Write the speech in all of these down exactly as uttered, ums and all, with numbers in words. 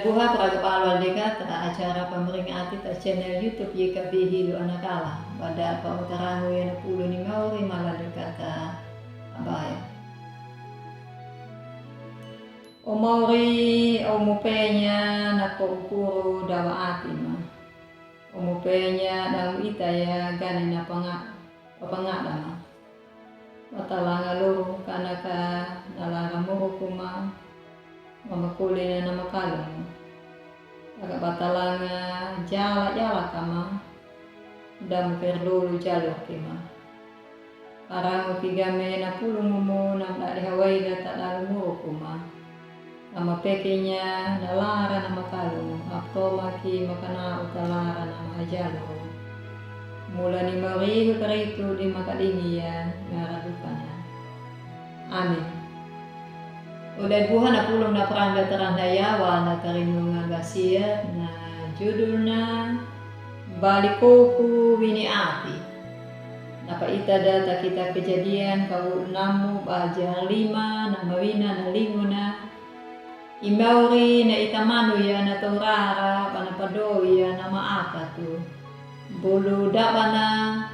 Buha praga palo ale deka ta acara pameringat ta channel YouTube Y K B Hilo Anakala. Bada pa utarangu ya na pulu ni mauri mala deka ta abaya. O mauri, o mupenya na ko ukuru dawa ati ma. O mupenya damu ita ya gane na panga, pangada ma. Batalanga loro kanaka na lara muruku ma, ma makole na na makalu. Aga batalanga jala jala kama, damu kerlolo jalo kema. Arangu ki game na pulungumu na mdadi hawaida ta dalu muruku ma. Ama pekenya na lara na makalu, aptoma ki makana uta lara na mahajalo. Mula ni mauri hu taritu di makadingi ya na radukana. Amin. Uda buha na pulung na pranga taranda ya wa na tarinungan basia na judulna Balikoku Wini Ati. Na pa ita da ta kitab Kejadian kawul namu bajar lima na mawina na linguna. I mauri na ita manu ya na taurara bana pado ya na maaka tu. Bulu dabana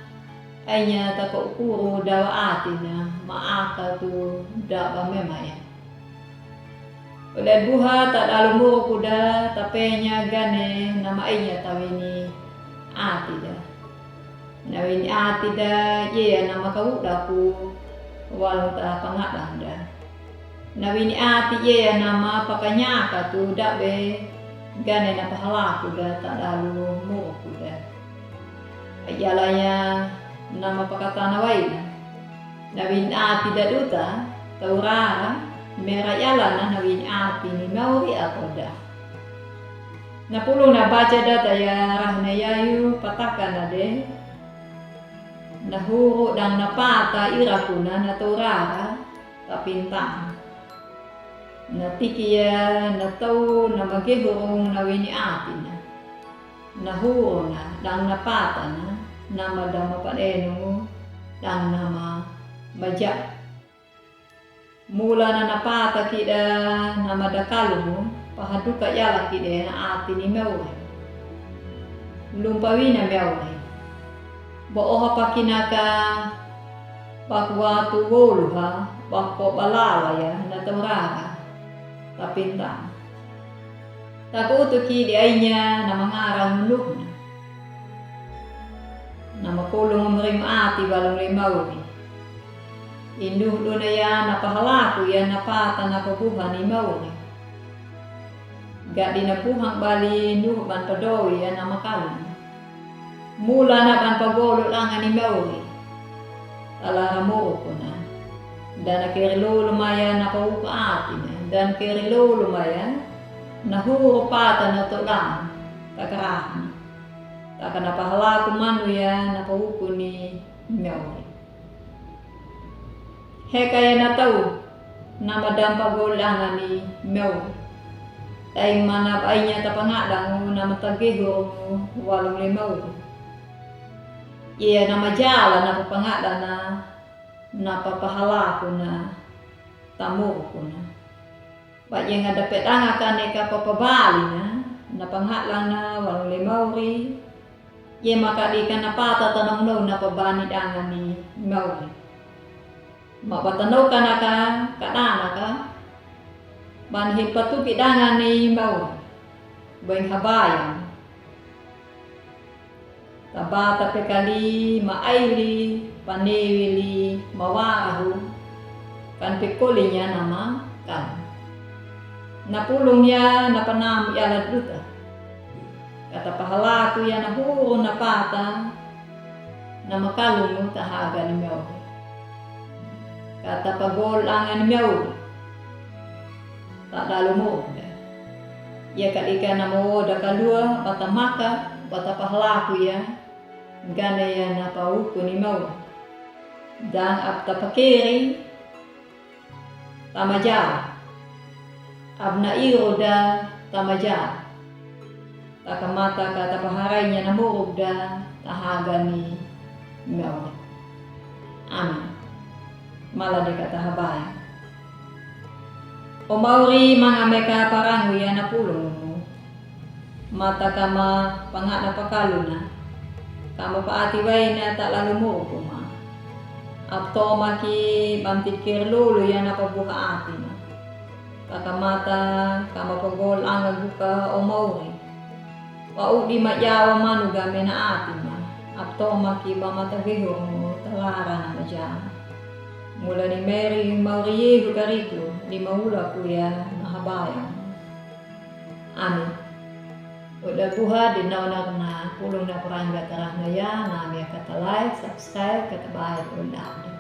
ainya ta ko ukuru dawa ati na maaka tu daba mema ya. Uda buha ta dalu muruku da ta penya gane na ma ainya ta wini ati da. Na wini ati da ye ya na makaudaku walu ta pangadang da. Na wini ati ye ya na ma pakanyaka tu dabe gane na pahalaku da ta dalu muruku da. Ayalanya na ma pakatana waina. Na wini ati da duta taurara mera yalana na wini ati ni mauri ato da. Na pulung na baca da ta ya rahna yayu patakana de. Na huru dang na pata irakuna na taurara tapinta. Na tiki ya na tau na magehurung na wini ati na. Na huru na dang na pata na na madama padenungu dang na ma maja. Mula na na pata kida na madakalungu pahaduka yala kida na ati ni mauri. Lumpa wina mauri. Ba oha pakinaka baku watu wolu ha bako balawa ya na taurara. Tapinta. Takutu kidi ainya na mangara ngunuk na. Na makolong mering ati balung le mauri. Induh duna ya na pahalaku ya na pata na pabuhan i mauri. Gadi na buhang bali induh ban padowi ya na makalung. Mula na ban pagolu langan i mauri. Talara muruku na. Dana keri lulu maya na pauka ati na. Dana keri lulu maya na huru pata na todan. Takarahan. Taka na pahalaku manu ya na pauku ni mauri. Heka ya na tau na madam pagolu langan i mauri. Taing mana bainya tapangadangu na matagehurungu walung le mauri. Iya na majala na papangadana na papahalaku na tamuruku na. Ba iye nga dape danga kane ka papabali na na pangadana walung le mauri. Iye makadi ka na pata tanong no na pabani danga ni mauri. Ma ba tanong kana ka kadana ka bani hipatuki danga ni mauri. Beng habayang. Tabata pekali ma aili panewili ma warahu kan pekolinya nama kan. Na pulung ya na panamu ya la duta. Kata pahalaku ya na huru na pata na makalungu tahaga ni mauri. Kata pagol anga ni mauri. Tadalu muruk da. Iya kadika na mowo da kalua bata maka bata pahalaku ya. Gana ya na pauku ni mauri. Dan ab tapakeri tamajara. Ab na iru da tamajara. Takamata ka tapaharainya na muruk da tahaga ni mauri. Amin. Mala de ka tahabaya. O mauri manga meka parangu ya na pulung. Mata kama panga'na pakaluna, kama pa'ati waina ta'lalo murukuma. Aptoma ki bamtikkir lulu yana pabuka atima. Kakamata kama pagol anga guka o mauri. Pa'udi mayawa manuga mena atima. Aptoma ki bamata gehurmu talarana majamu. Mula ni Meri mauri Yehu kariku ni maula kuya mahabayang. Amin. Uda buha di nauna na pulung na purangga tarahna ya, na mi kata like, subscribe, kata bae uda.